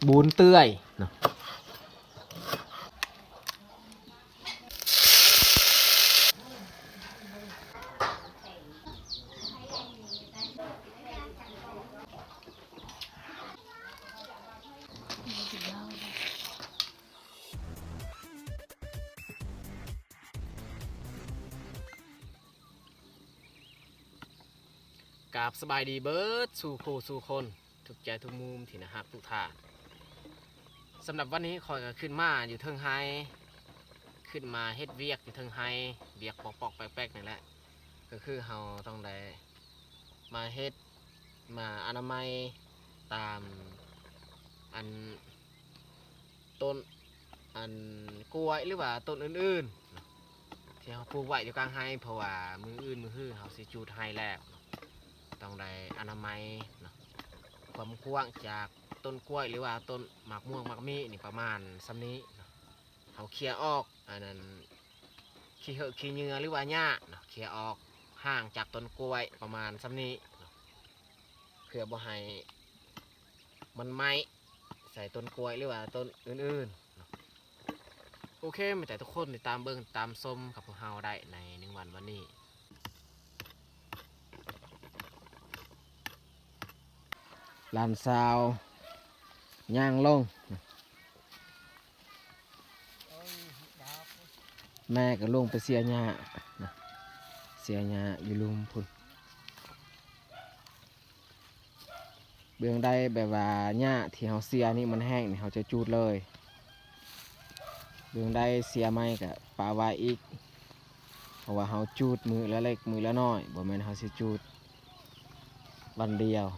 ບູນເປື່ອຍເນາະ. ກາບສະບາຍດີເບີດສູ່ຄູ່ສູ່ຄົນ ທຸກໃຈທຸກມຸມທີ່ໜ້າຮັກທຸກທ່ານ. ສຳລັບວັນນີ້ຂ້ອຍກໍຂຶ້ນມາຢູ່ເທິງໄຮ່ ຂຶ້ນມາເຮັດວຽກຢູ່ເທິງໄຮ່ ວຽກປອກໆແປກໆນີ້ແຫຼະ ກໍຄືເຮົາຕ້ອງໄດ້ມາເຮັດ ມາອະນາໄມຕາມອັນ ຕົ້ນອັນກ້ວຍ ຫຼືວ່າຕົ້ນອື່ນໆເນາະ ທີ່ເຮົາປູກໄວ້ຢູ່ກາງໄຮ່ ເພາະວ່າມື້ອື່ນມື້ຮືເຮົາຊິຈູດໄຮ່ແລ້ວເນາະ ຕ້ອງໄດ້ອະນາໄມເນາະ. ຄວາມກວ້າງຈາກຕົ້ນກ້ວຍ ຫຼືວ່າຕົ້ນໝາກມ່ວງໝາກມີ້ນີ້ປະມານສ່ຳນີ້ເນາະ. ເຮົາເຄຍອອກອັນນັ້ນ ຂີ້ເຫືອກຂີ້ເຫຍື້ອ ຫຼືວ່າຫຍ້າເນາະ ເຄຍອອກຫ່າງຈາກຕົ້ນກ້ວຍປະມານສ່ຳນີ້ເນາະ ເພື່ອບໍ່ໃຫ້ມັນໄໝ້ ໃສ່ຕົ້ນກ້ວຍ ຫຼືວ່າຕົ້ນອື່ນໆເນາະ. ໂອເຄ ມາໃຈທຸກຄົນຕິດຕາມເບິ່ງຕາມຊົມກັບພວກເຮົາໄດ້ໃນໜຶ່ງວັນວັນນີ້. ຫຼານສາວຍ່າງລົງ ແມ່ກໍລົງໄປເສຍຫຍ້າ ເສຍຫຍ້າຢູ່ລຸ່ມພຸ້ນ. ເບື້ອງໃດແບບວ່າຫຍ້າທີ່ເຮົາເສຍນີ້ມັນແຫ້ງນີ້ ເຮົາຈະຈູດເລີຍ. ເບື້ອງໃດເສຍໃໝ່ກໍປະໄວ້ອີກ ເພາະວ່າເຮົາຈູດມື້ລະເລັກມື້ລະນ້ອຍ ບໍ່ແມ່ນເຮົາຊິຈູດວັນດຽວ.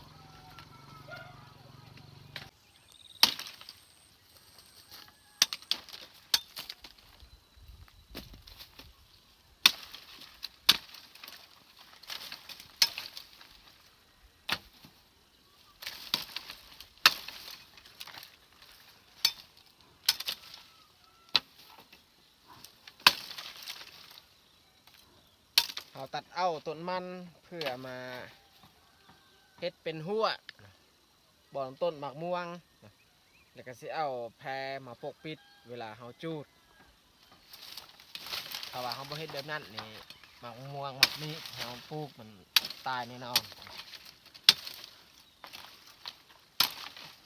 ເຮົາຕັດເອົາຕົ້ນມັນເພື່ອມາເຮັດເປັນຮົ້ວ ບ່ອນຕົ້ນໝາກມ່ວງ ແລ້ວກໍຊິເອົາແພມາປົກປິດເວລາເຮົາຈູດ. ຖ້າວ່າເຮົາບໍ່ເຮັດແບບນັ້ນນີ້ ໝາກມ່ວງໝາກມີ້ເຮົາປູກມັນຕາຍແນ່ນອນ.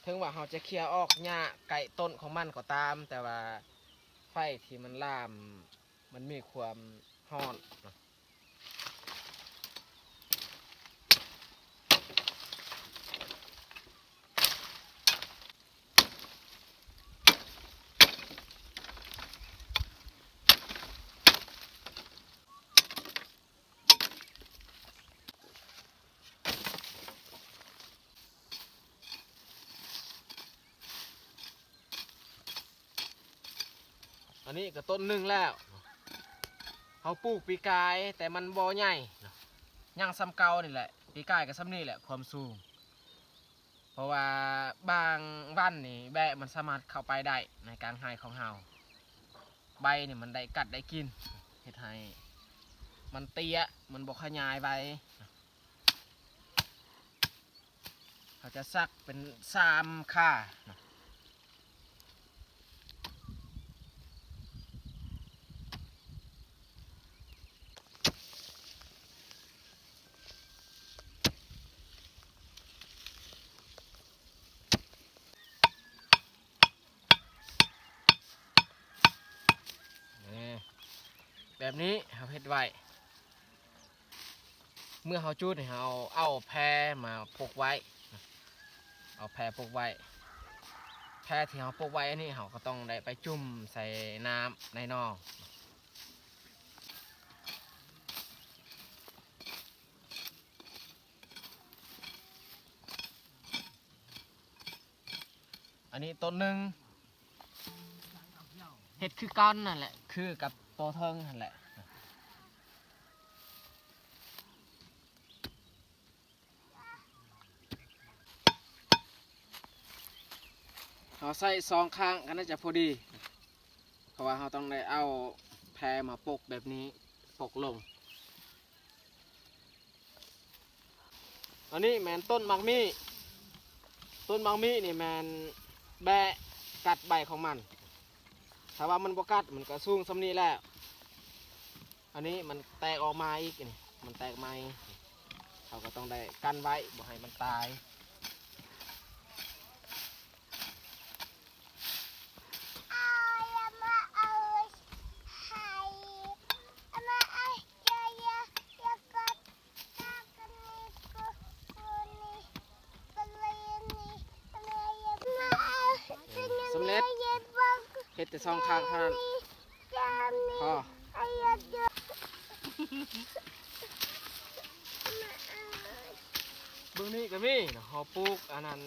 ເຖິງວ່າເຮົາຈະເຄຍອອກຫຍ້າໃກ້ຕົ້ນຂອງມັນກໍຕາມ ແຕ່ວ່າໄຟທີ່ມັນລາມ ມັນມີຄວາມຮ້ອນເນາະ. ອັນນີ້ກໍຕົ້ນໜຶ່ງແລ້ວ ເຮົາປູກປີກາຍ ແຕ່ມັນບໍ່ໃຫຍ່ເນາະ ຍັງສ່ຳເກົ່ານີ້ແຫຼະ ປີກາຍກໍສ່ຳນີ້ແຫຼະ ຄວາມສູງ. ເພາະວ່າບາງວັນນີ້ແບ້ມັນສາມາດເຂົ້າໄປໄດ້ໃນກາງໄຮ່ຂອງເຮົາ ໃບນີ້ມັນໄດ້ກັດໄດ້ກິນ ເຮັດໃຫ້ມັນເຕ້ຍ ມັນບໍ່ຂະຫຍາຍໄວ. ເຮົາຈະສັກເປັນສາມຂາເນາະ. ແບບນີ້ເຮົາເຮັດໄວ້. ເມື່ອເຮົາຈູດນີ້ ເຮົາເອົາແພມາປົກໄວ້ ເອົາແພປົກໄວ້. ແພທີ່ເຮົາປົກໄວ້ອັນນີ້ ເຮົາກໍຕ້ອງໄດ້ໄປຈຸ່ມໃສ່ນ້ຳໃນໜອງ. ອັນນີ້ຕົ້ນໜຶ່ງ ເຮັດຄືກັນນັ້ນແຫຼະ ຄືກັບໂຕເທິງຫັ້ນແຫຼະ. ເຮົາໃຊ້ສອງຂ້າງກໍໜ້າຈະພໍດີ ເພາະວ່າເຮົາຕ້ອງໄດ້ເອົາແພມາປົກແບບນີ້ ປົກລົງ. ອັນນີ້ແມ່ນຕົ້ນໝາກມີ້ ຕົ້ນໝາກມີ້ນີ້ແມ່ນ ແບະກັດໃບຂອງມັນ. ຖ້າວ່າມັນບໍ່ກັດ ມັນກໍສູງສ່ຳນີ້ແຫຼະ. ອັນນີ້ມັນແຕກອອກມາອີກ ນີ້ ມັນແຕກໃໝ່ ເຮົາກໍຕ້ອງໄດ້ກັນໄວ້ ບໍ່ໃຫ້ມັນຕາຍ. ສຳເລັດ ເຮັດແຕ່ສອງຄັ້ງເທົ່ານັ້ນ ພໍ. ເບິ່ງນີ້ກໍມີເນາະ ເຮົາປູກອັນນັ້ນ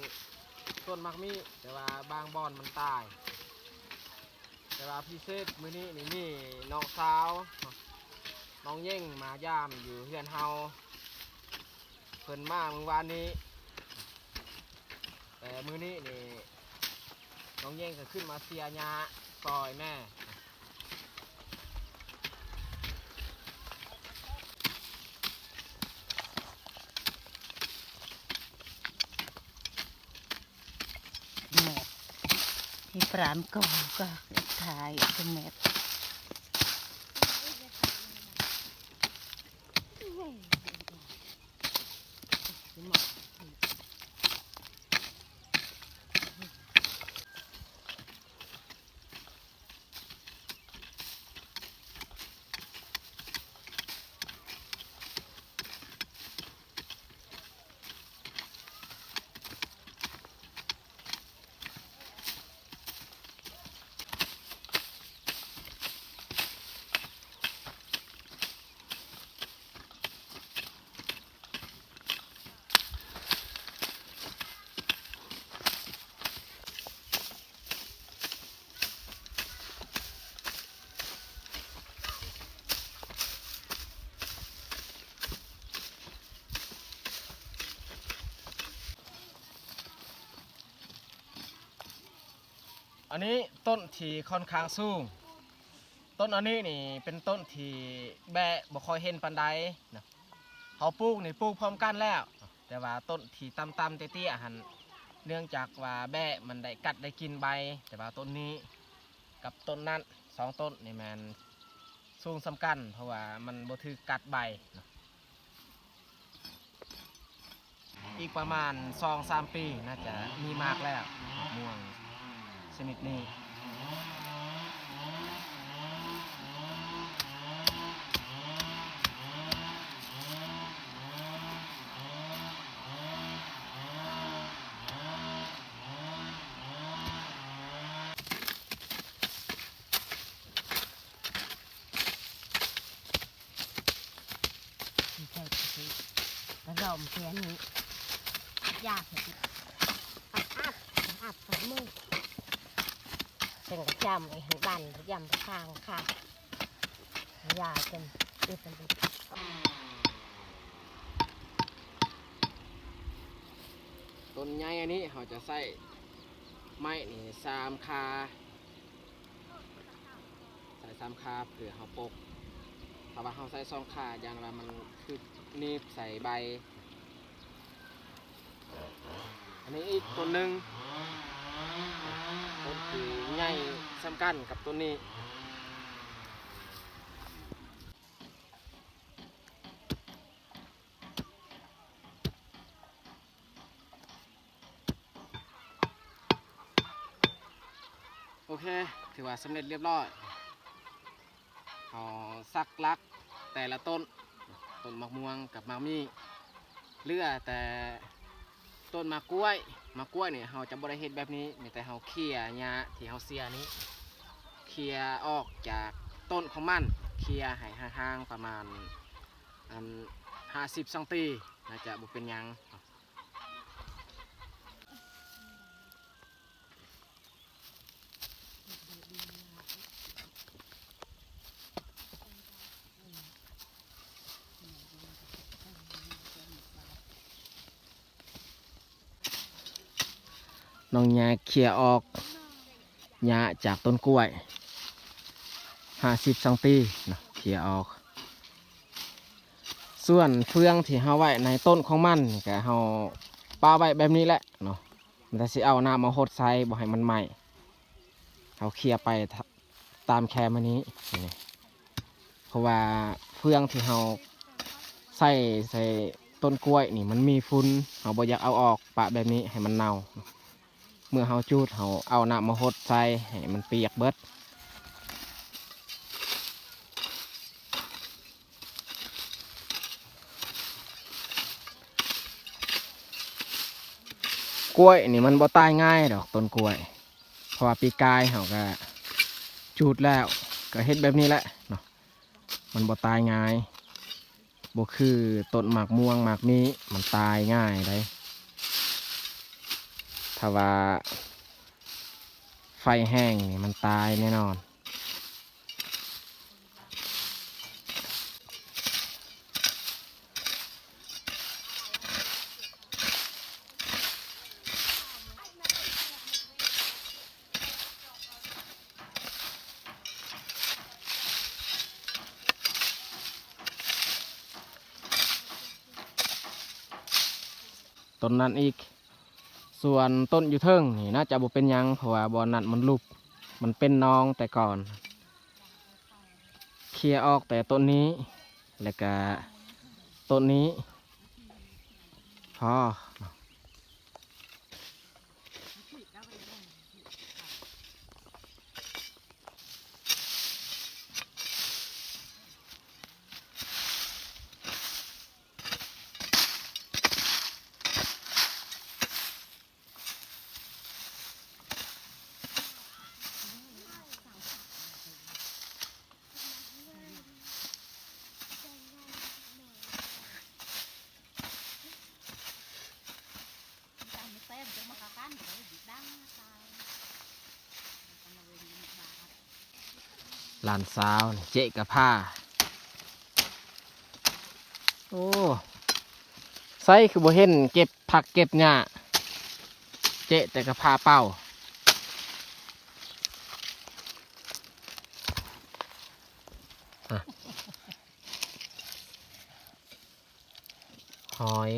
ຕົ້ນໝາກມີ້ ແຕ່ວ່າບາງບ່ອນມັນຕາຍ. ແຕ່ວ່າພິເສດມື້ນີ້ນີ້ ມີນ້ອງສາວ ນ້ອງເຢັງ ມາຢາມຢູ່ເຮືອນເຮົາ. ເພິ່ນມາມື້ວານນີ້ ແຕ່ມື້ນີ້ນີ້ ນ້ອງເຢັງກໍຂຶ້ນມາເສຍຫຍ້າຊ່ອຍແມ່. ແມ່ນ ມີປານກໍ ກໍຂາຍກໍແມ່ນ. ອັນນີ້ຕົ້ນທີ່ຂ້ອນຂ້າງສູງ. ຕົ້ນອັນນີ້ນີ້ເປັນຕົ້ນທີ່ແບະບໍ່ຄ່ອຍເຫັນປານໃດນະ. ເຮົາປູກນີ້ປູກພ້ອມກັນແລ້ວ ແຕ່ວ່າຕົ້ນທີ່ຕ່ຳໆເຕ້ຍໆຫັ້ນ ເນື່ອງຈາກວ່າແບະມັນໄດ້ກັດໄດ້ກິນໃບ. ແຕ່ວ່າຕົ້ນນີ້ກັບຕົ້ນນັ້ນ ສອງຕົ້ນນີ້ແມ່ນສູງສ່ຳກັນ ເພາະວ່າມັນບໍ່ຖືກກັດໃບນະ. ອີກປະມານສອງສາມປີ ໜ້າຈະມີໝາກແລ້ວ ໝາກມ່ວງຊະນິດນີ້. ກະດອມເພຍນີ້ ຢາກເຮັດ ອັບອັບອັບໃສ່ມື ເປັນກະຈຳເອີຍ ບ້ານກະຈຳທາງຄ່ະ ຢາເປັນ ເປັນ ຕົ້ນໃຫຍ່ອັນນີ້ເຮົາຈະໃຊ້ໄມ້ນີ້ສາມຄາ ໃສ່ສາມຄາເພື່ອເຮົາປົກ. ຖ້າວ່າເຮົາໃສ່ສອງຄາ ຢ້ານວ່າມັນຖືກໜີບໃສ່ໃບ. ອັນນີ້ອີກຕົ້ນໜຶ່ງ ຕົ້ນທີ່ໃຫຍ່ສ່ຳກັນກັບຕົ້ນນີ້. ໂອເຄ ຖືວ່າສຳເລັດລຽບຮ້ອຍ. ເຮົາສັກຫຼັກແຕ່ລະຕົ້ນ ຕົ້ນໝາກມ່ວງກັບໝາກມີ້ ເຫຼືອແຕ່ຕົ້ນໝາກກ້ວຍ. ໝາກກ້ວຍນີ້ເຮົາຈະບໍ່ໄດ້ເຮັດແບບນີ້ ມີແຕ່ເຮົາເຄຍຫຍ້າທີ່ເຮົາເສຍນີ້ ເຄຍອອກຈາກຕົ້ນຂອງມັນ ເຄຍໃຫ້ຫ່າງໆປະມານ ອັນ ຫ້າສິບຊັງຕີ ໜ້າຈະບໍ່ເປັນຫຍັງ. ນ້ອງແຍກເຄຍອອກຫຍ້າຈາກຕົ້ນກ້ວຍ ຫ້າສິບຊັງຕີເນາະ ເຄຍອອກ. ສ່ວນເຟືອງທີ່ເຮົາໄວ້ໃນຕົ້ນຂອງມັນນີ້ ກະເຮົາປະໄວ້ແບບນີ້ແຫຼະເນາະ. ມີແຕ່ຊິເອົານ້ຳມາຫົດໃສ່ ບໍ່ໃຫ້ມັນໄໝ້. ເຮົາເຄຍໄປ ຕາມແຄມານີ້ ນີ້ ເພາະວ່າເຟືອງທີ່ເຮົາໃສ່ ໃສ່ຕົ້ນກ້ວຍນີ້ ມັນມີຝຸ່ນ ເຮົາບໍ່ຢາກເອົາອອກ ປະແບບນີ້ໃຫ້ມັນເນົ່າ. ເມື່ອເຮົາຈູດ ເຮົາເອົານ້ຳມາຫົດໃສ່ໃຫ້ມັນປຽກເບິດ. ກ້ວຍນີ້ມັນບໍ່ຕາຍງ່າຍດອກ ຕົ້ນກ້ວຍ ເພາະວ່າປີກາຍເຮົາກະຈູດແລ້ວ ກະເຮັດແບບນີ້ແຫຼະເນາະ ມັນບໍ່ຕາຍງ່າຍ ບໍ່ຄືຕົ້ນໝາກມ່ວງໝາກມີ້ ມັນຕາຍງ່າຍໃດ໋ ຖ້າວ່າໄຟແຮງນີ້ມັນຕາຍແນ່ນອນ. ຕົ້ນນັ້ນອີກ ສ່ວນຕົ້ນຢູ່ເທິງນີ້ໜ້າຈະບໍ່ເປັນຫຍັງ ເພາະວ່າບ່ອນນັ້ນມັນຫຼຸບ ມັນເປັນໜອງແຕ່ກ່ອນ. ເຄຍອອກແຕ່ຕົ້ນນີ້ ແລ້ວກະຕົ້ນນີ້ພໍ. ຫຼານສາວ ເຈກະພາ ໂອ້ ໃສຄືບໍ່ເຫັນເກັບຜັກເກັບຫຍ້າ ເຈກແຕ່ກະພາເປົ່າ. ຫອຍ.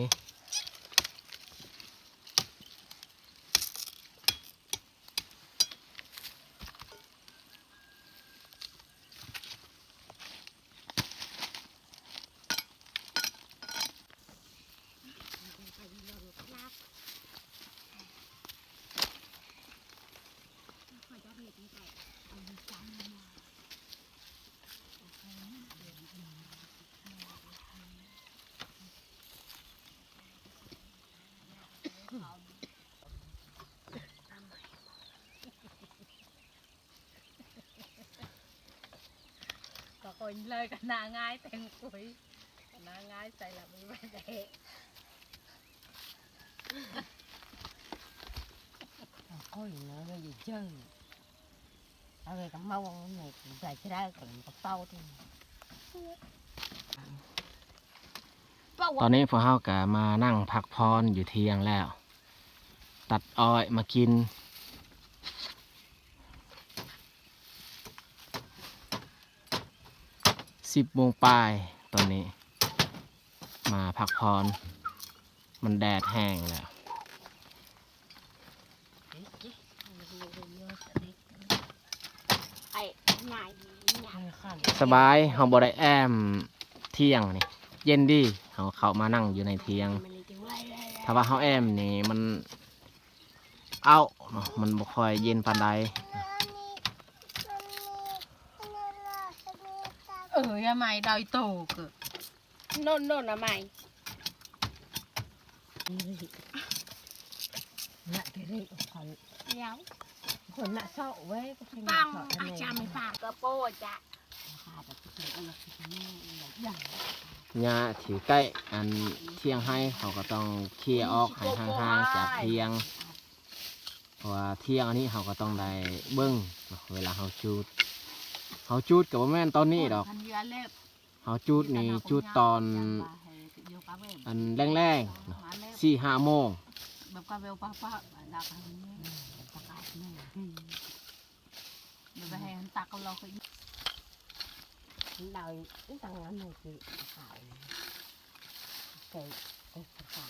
ກະຄົນເລີຍກະໜ້າງ່າຍແຕ່ງປຸຍ ກະໜ້າງ່າຍໃສ່ລະມີໄວ້ແດ່. ໂອ້ຍ ເນາະ ເຢີເຈີ ເອົາໄວ້ກັບເມົາ ໃສ່ຊະໄດ້ ກະເປົາຕິ. ຕອນນີ້ພວກເຮົາກະມານັ່ງພັກຜ່ອນຢູ່ຖຽງແລ້ວ ຕັດອ້ອຍມາກິນ. ສິບໂມງປາຍຕອນນີ້ ມາພັກຜ່ອນ ມັນແດດແຮງແລ້ວ. ສະບາຍ ເຮົາບໍ່ໄດ້ແອ້ມຖຽງນີ້ ເຢັນດີ ເຮົາເຂົ້າມານັ່ງຢູ່ໃນຖຽງ. ຖ້າວ່າເຮົາແອ້ມນີ້ມັນ ເອົ້າເນາະ ມັນບໍ່ຄ່ອຍເຢັນປານໃດ. ເອີ ຢ່າໄມ້ດອຍໂຕເກີ ໂນນໂນນນະໄມ້ ນະເກເຣ ຄົນນະເຊາະເວີຍ ປັງ ອາຈານໄມ້ປາກະໂປຈະ ຫຍ້າທີ່ໃກ້ອັນຖຽງໄຮ່ ເຮົາກະຕ້ອງເຄຍອອກໃຫ້ຫ່າງໆຈາກຖຽງ ເພາະວ່າຖຽງອັນນີ້ເຮົາກະຕ້ອງໄດ້ເບິ່ງເນາະ ເວລາເຮົາຈູດ ເຮົາຈູດກະບໍ່ແມ່ນຕອນນີ້ດອກ ເຮົາຈູດນີ້ຈູດຕອນອັນແລງໆເນາະ ສີ່ຫ້າໂມງ. ເອົາ ຕັ້ງອັນນີ້ຊິຂາວ ໃສ່ ໃສ່ຜັກກາ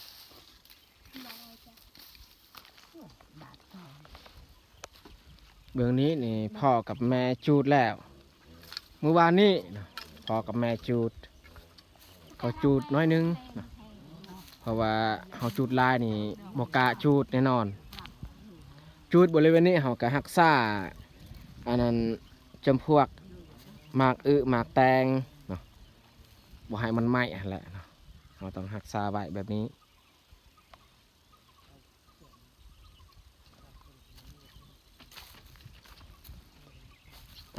ດ. ເບື້ອງນີ້ນີ້ ພໍ່ກັບແມ່ຈູດແລ້ວ ມື້ວານນີ້ນະ ພໍ່ກັບແມ່ຈູດ ເຂົາຈູດໜ້ອຍໜຶ່ງນະ ເພາະວ່າເຮົາຈູດຫຼາຍນີ້ບໍ່ກ້າຈູດແນ່ນອນ. ຈູດບໍລິເວນນີ້ເຮົາກະຮັກສາ ອັນນັ້ນ ຈຳພວກໝາກອຶໝາກແຕງເນາະ ບໍ່ໃຫ້ມັນໄໝ້ຫັ້ນແຫຼະເນາະ ເຮົາຕ້ອງຮັກສາໄວ້ແບບນີ້.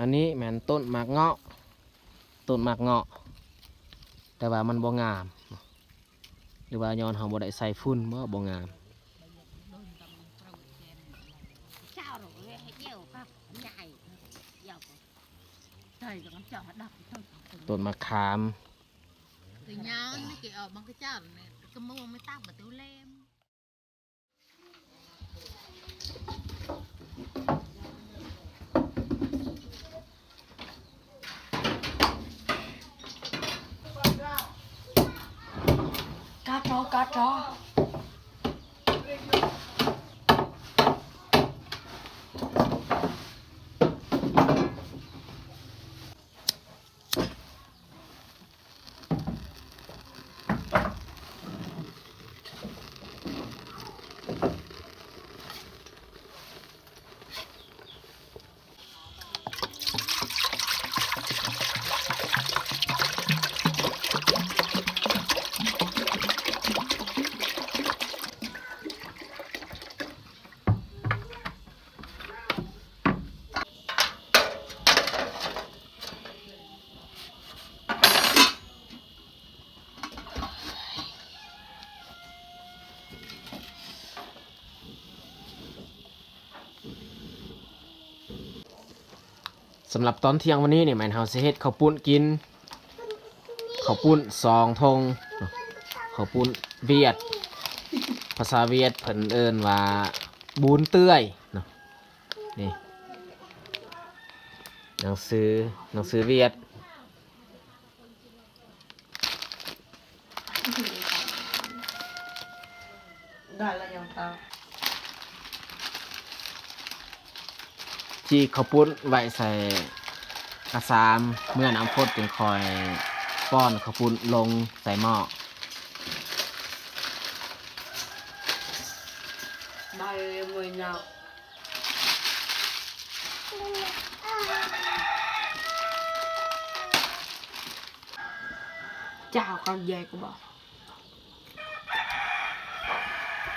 ອັນນີ້ແມ່ນຕົ້ນໝາກເງາະ ຕົ້ນໝາກເງາະ ແຕ່ວ່າມັນບໍ່ງາມ ຫຼືວ່າຍ້ອນເຮົາບໍ່ໄດ້ໃສ່ຝຸ່ນບໍ ບໍ່ງາມ. ຕົ້ນໝາກຂາມ ກາດເຈາະ ກາດເຈາະ. ສຳລັບຕອນທ່ຽງວັນນີ້ນີ້ ແມ່ນເຮົາຊິເຮັດເຂົ້າປຸ້ນກິນ ເຂົ້າປຸ້ນສອງຖົງ ເຂົ້າປຸ້ນຫວຽດ ພາສາຫວຽດເພິ່ນເອີ້ນວ່າ bún tươi ເນາະ. ນີ້ ໜັງສື ໜັງສືຫວຽດ. ຈີ່ເຂົ້າປຸ້ນໄວ້ໃສ່ກະຊາມ ເມື່ອນ້ຳຟົດຈຶ່ງຄ່ອຍປ້ອນເຂົ້າປຸ້ນລົງໃສ່ໝໍ້. ຈາວຄຳໃຫຍ່ກວ່າບໍ່?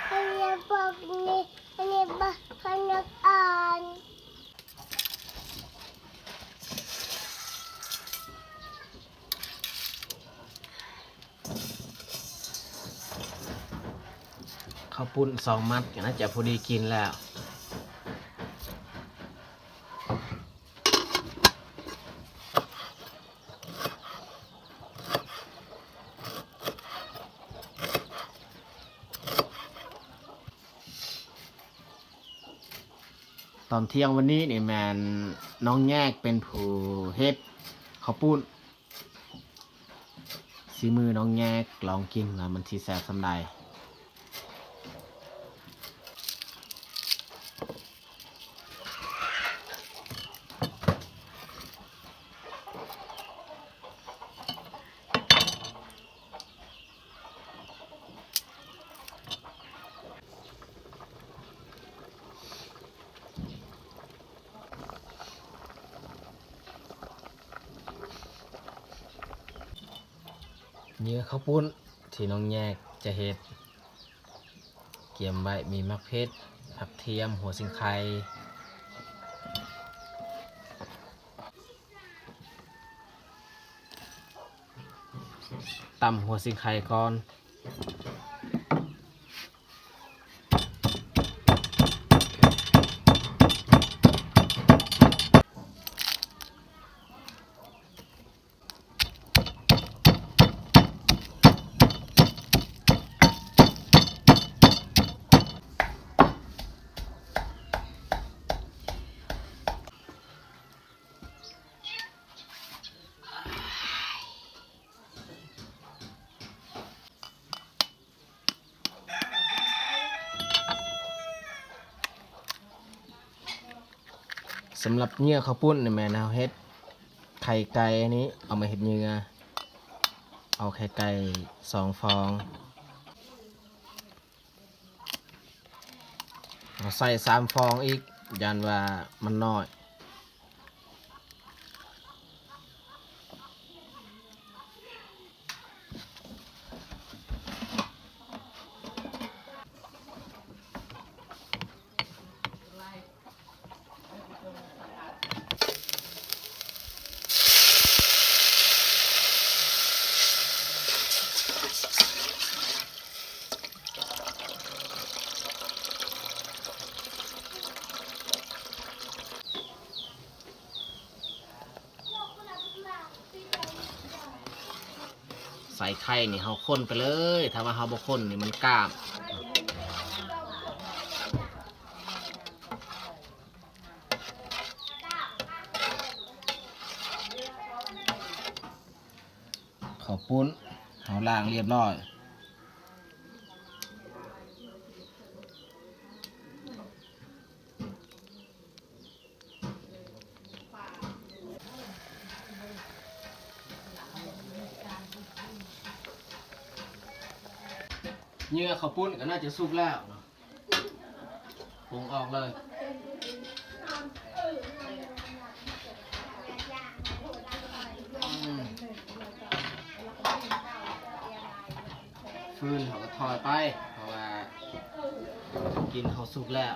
ອັນນີ້ບັກນີ້ ອັນນີ້ບັກພະນັກງານ. ເຂົ້າປຸ້ນສອງມັດກໍໜ້າຈະພໍດີກິນແລ້ວ. ຕອນທ່ຽງວັນນີ້ນີ້ແມ່ນນ້ອງແຍກເປັນຜູ້ເຮັດເຂົ້າປຸ້ນ. ສີມືນ້ອງແຍກ ລອງກິນວ່າມັນຊິແຊບສ່ຳໃດ. ເຫຍື່ອເຂົ້າປຸ້ນທີ່ນ້ອງແຍກຈະເຮັດ ກຽມໄວ້ມີໝາກເຜັດ, ຜັກທຽມ, ຫົວສິງໄຄ. ຕຳຫົວສິງໄຄກ່ອນ. ເ ສຳລັບເຫຍື່ອເຂົ້າປຸ້ນນີ້ແມ່ນເຮົາເຮັດໄຂ່ໄກ່ນີ້ ເອົາມາເຮັດເຫຍື່ອ ເອົາໄຂ່ໄກ່ສອງຟອງ ເຮົາໃສ່ສາມຟອງອີກ ຢ້ານວ່າມັນນ້ອຍ. ໃສ່ໄຂ່ນີ້ເຮົາຄົນໄປເລີຍ ຖ້າວ່າເຮົາບໍ່ຄົນນີ້ມັນກ້າມ. ເຂົ້າປຸ້ນເຮົາລ້າງລຽບລ້ອຍ. ເຫຍື່ອເຂົ້າປຸ້ນກໍໜ້າຈະສຸກແລ້ວເນາະ ປຸງອອກເລີຍ. ອືມ ຟືນເຮົາກໍຖອຍໄປ ເພາະວ່າກິນເຮົາສຸກແລ້ວ.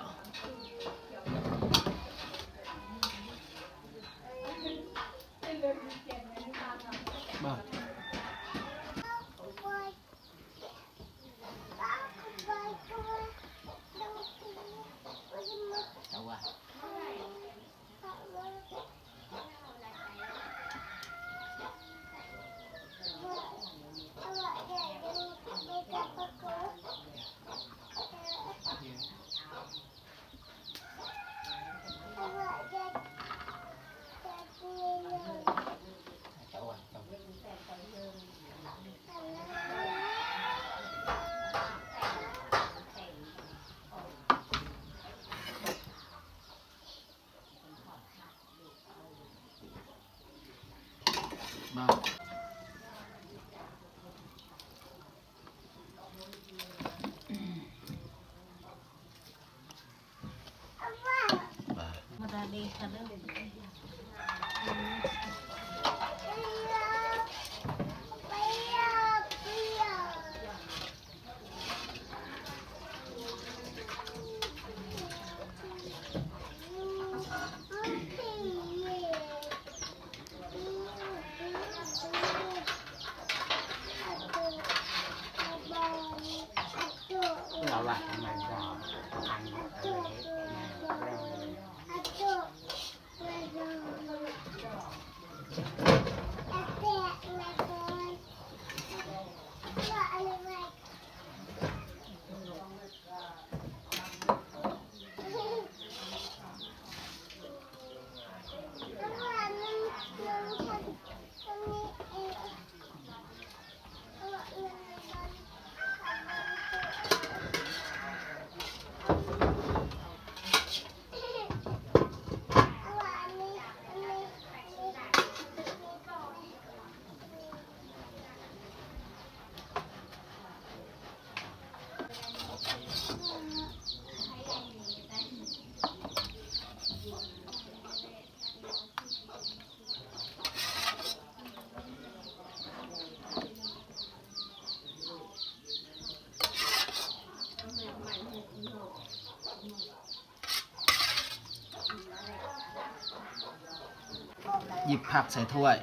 ຫຍິບຜັກໃສ່ຖ້ວຍ.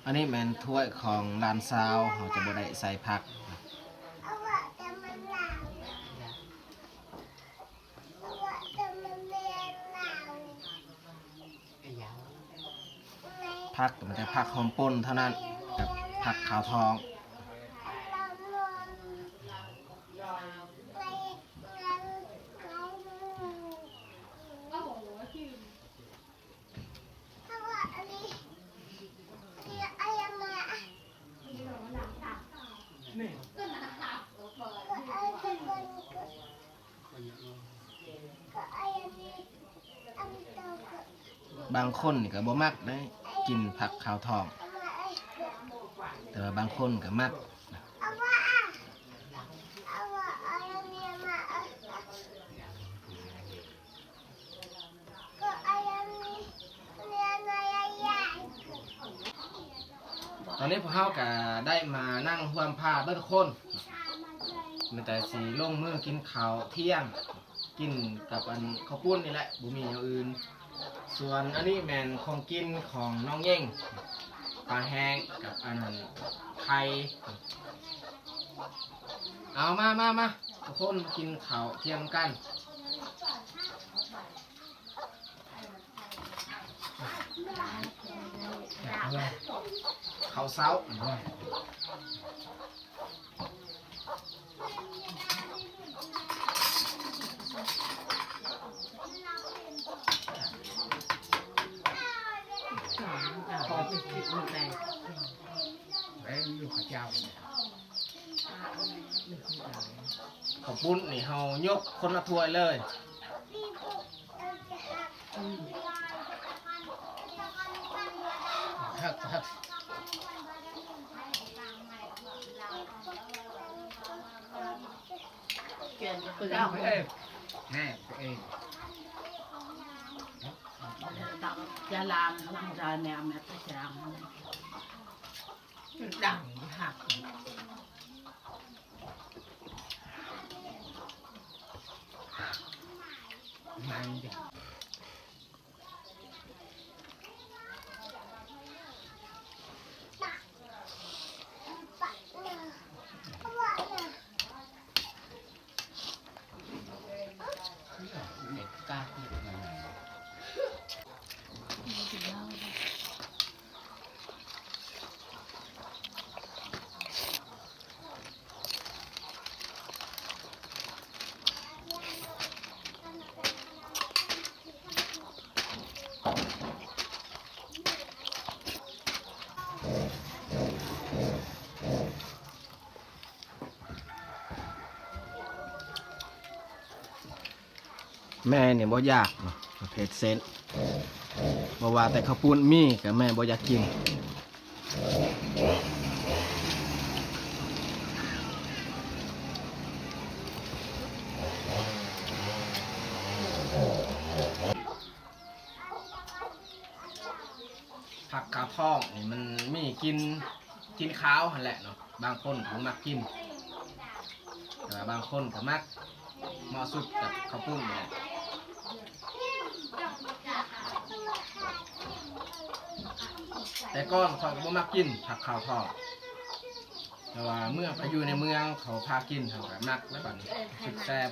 ອັນນີ້ແມ່ນຖ້ວຍຂອງຫຼານສາວ ເຮົາຈະບໍ່ໄດ້ໃສ່ຜັກ. ຜັກກໍມີແຕ່ຜັກຫອມປົ່ນເທົ່ານັ້ນ ກັບຜັກຂາວທອງ. ນີ້ ບາງຄົນນີ້ກໍບໍ່ມັກເດ້ ກິນຜັກຂາວທອງ ແຕ່ວ່າບາງຄົນກໍມັກ. ຕອນນີ້ພວກເຮົາກະໄດ້ມານັ່ງຮ່ວມພາເບິດທຸກຄົນ ມີແຕ່ຊິລົງມືກິນເຂົ້າທ່ຽງ ກິນກັບອັນເຂົ້າປຸ້ນນີ້ແຫຼະ ບໍ່ມີແນວອື່ນ. ສ່ວນອັນນີ້ແມ່ນຂອງກິນຂອງນ້ອງເຫຍີງ ປາແຫ້ງກັບອັນນັ້ນໄຂ່. ເອົາ ມາ ມາ ມາ ທຸກຄົນມາກິນເຂົ້າທ່ຽງນຳກັນ. ເຂົ້າເຊົ້າ ເຂົ້າປຸ້ນນີ້ເຮົາຍົກຄົນລະຖ້ວຍເລີຍ. ແມ່ນີ້ບໍ່ຢາກເນາະ ປະເພດເສັ້ນ ບໍ່ວ່າແຕ່ເຂົ້າປຸ້ນມີ ກະແມ່ບໍ່ຢາກກິນ. ຜັກຂາວທອງນີ້ມັນມີກິ່ນ ກິ່ນຄາວຫັ້ນແຫຼະເນາະ ບາງຄົນບໍ່ມັກກິນ ແຕ່ວ່າບາງຄົນກໍມັກ ເໝາະສຸດກັບເຂົ້າປຸ້ນນີ້ແຫຼະ. ແຕ່ກ່ອນຂ້ອຍກໍບໍ່ມັກກິນຜັກຂາວທອງ ແຕ່ວ່າເມື່ອໄປຢູ່ໃນເມືອງເຂົາພາກິນ ເຮົາກໍມັກແລ້ວ ບັດນີ້ຮູ້ສຶກແຊບ.